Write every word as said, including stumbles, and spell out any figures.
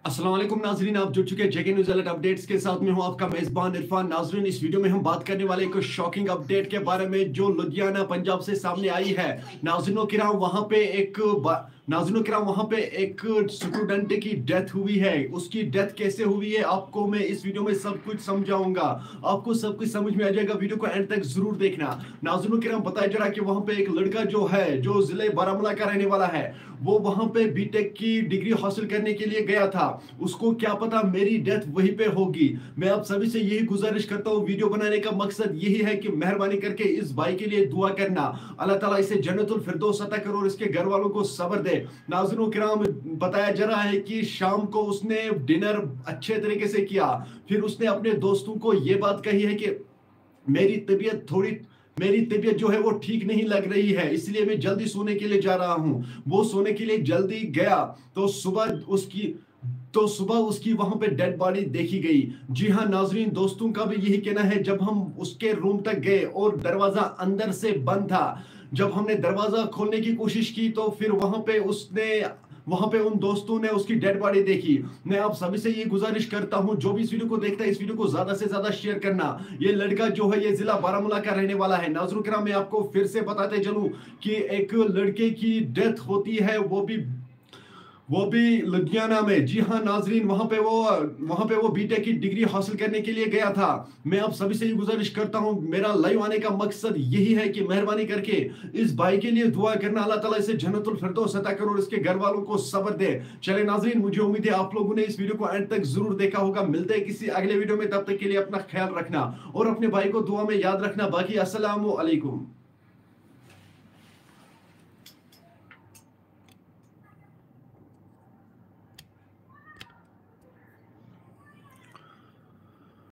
अस्सलाम वालेकुम नाजरीन, आप जुड़ चुके हैं जेके न्यूज अलर्ट अपडेट्स के साथ। मैं हूं आपका मेजबान इरफान। नाजरीन, इस वीडियो में हम बात करने वाले एक शॉकिंग अपडेट के बारे में जो लुधियाना पंजाब से सामने आई है। नाजरीन किराम, वहां पे एक बा- नाजरीन किराम, वहां पे एक स्टूडेंट की डेथ हुई है। उसकी डेथ कैसे हुई है, आपको मैं इस वीडियो में सब कुछ समझाऊंगा। आपको सब कुछ समझ में आ जाएगा, वीडियो को एंड तक जरूर देखना। नाजरीन किराम, बताया जा रहा है कि वहां पे एक लड़का जो है, जो जिले बारामूला का रहने वाला है, वो वहां पे बीटेक की डिग्री हासिल करने के लिए गया था। उसको क्या पता मेरी डेथ वहीं पे होगी। मैं आप सभी से यही गुजारिश करता हूँ, वीडियो बनाने का मकसद यही है कि मेहरबानी करके इस भाई के लिए दुआ करना, अल्लाह ताला इसे जन्नतुल फिरदौस अता करे और इसके घर वालों को सब्र दे। नाजरीन किराम, बताया जा रहा है कि शाम को उसने डिनर अच्छे तरीके से किया, फिर उसने अपने दोस्तों को ये बात कही है कि मेरी तबीयत थोड़ी मेरी तबीयत जो है वो ठीक नहीं लग रही है, इसलिए मैं जल्दी सोने के लिए जा रहा हूँ। वो सोने के लिए जल्दी गया तो सुबह उसकी तो सुबह उसकी वहां पे डेड बॉडी देखी गई। जी हाँ नाजरीन, दोस्तों का भी यही कहना है। जब हम उसके रूम तक गए और दरवाजा अंदर से बंद था, जब हमने दरवाजा खोलने की कोशिश की तो फिर वहां पे उसने वहां पे उन दोस्तों ने उसकी डेड बॉडी देखी। मैं आप सभी से ये गुजारिश करता हूँ, जो भी इस वीडियो को देखता है, इस वीडियो को ज्यादा से ज्यादा शेयर करना। ये लड़का जो है, ये जिला बारामूला का रहने वाला है। नाजरीन किराम, मैं आपको फिर से बताते चलूं कि एक लड़के की डेथ होती है, वो भी वो भी लुधियाना में। जी हाँ नाजरीन, वहां पे वो वहां पे वो बीटेक की डिग्री हासिल करने के लिए गया था। मैं आप सभी से ये गुजारिश करता हूँ, मेरा लाइव आने का मकसद यही है कि मेहरबानी करके इस भाई के लिए दुआ करना, अल्लाह ताला इसे जन्नतुल फिरदौस अता करे और इसके घर वालों को सब्र दे। चले नाजरीन, मुझे उम्मीद है आप लोगों ने इस वीडियो को एंड तक जरूर देखा होगा। मिलते हैं किसी अगले वीडियो में, तब तक के लिए अपना ख्याल रखना और अपने भाई को दुआ में याद रखना। बाकी अस्सलाम वालेकुम।